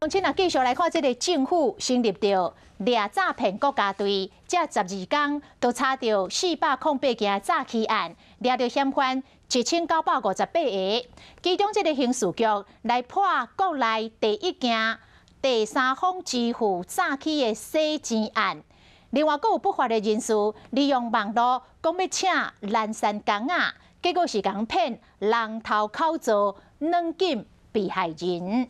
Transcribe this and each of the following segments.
請啊，繼續來看這个政府成立著掠詐騙國家隊，這12工都查著408件詐欺案，掠著嫌犯1958個。其中這个刑事局來破國內第一件第三方支付詐欺的洗錢案。另外，閣有不法的人士利用網路講欲請攔山工仔，結果是共騙人頭口座軟禁被害人。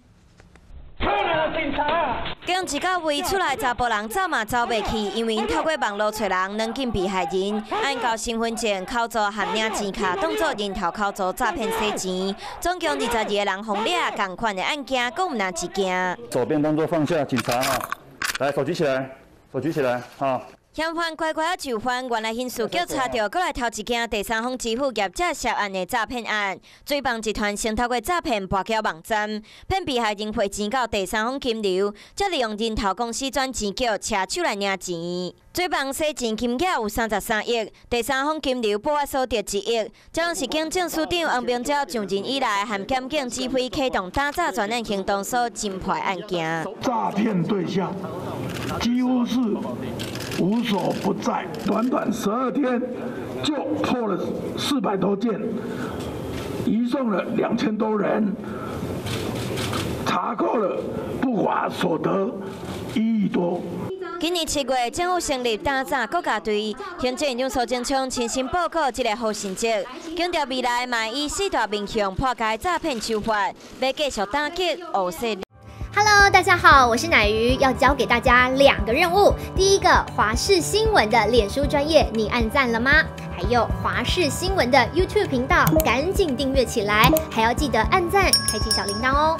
警一到位，厝內查埔人走嘛走袂去，因為𪜶透過網路揣人軟禁被害人，按交身份證、口座和領錢卡，當做人頭口座詐騙洗錢。總共22個人予掠，仝款的案件，閣毋若一件。手邊動作放下，警察哈，來手舉起來，手舉起來，哈。嫌犯乖乖仔就範，原來刑事局查著，閣來頭一件第三方支付業者涉案的詐騙案。水幫集團先透過詐騙跋筊網站，騙被害人匯錢到第三方金流，再利用人頭公司轉錢叫車手來領錢。水幫洗錢金額有33億，第三方金流報案所得1億。這攏是警政署長黃明昭上任以來，和檢警指揮啟動打詐專案行動所偵破案件。詐騙對象幾乎是無所不在，短短12天就破了400多件，移送了2000多人，查扣了不法所得1億多。今年7月，政府成立打詐國家隊，行政院長蘇貞昌親身報告這个好成績，強調未來嘛以四大面向破解詐騙手法，欲繼續打擊黑勢力。 Hello，大家好，我是奶魚，要交給大家兩個任務。第一個，華視新聞的臉書專頁，你按讚了嗎？還有華視新聞的 YouTube 頻道，趕緊訂閱起來，還要記得按讚，開啟小鈴鐺哦。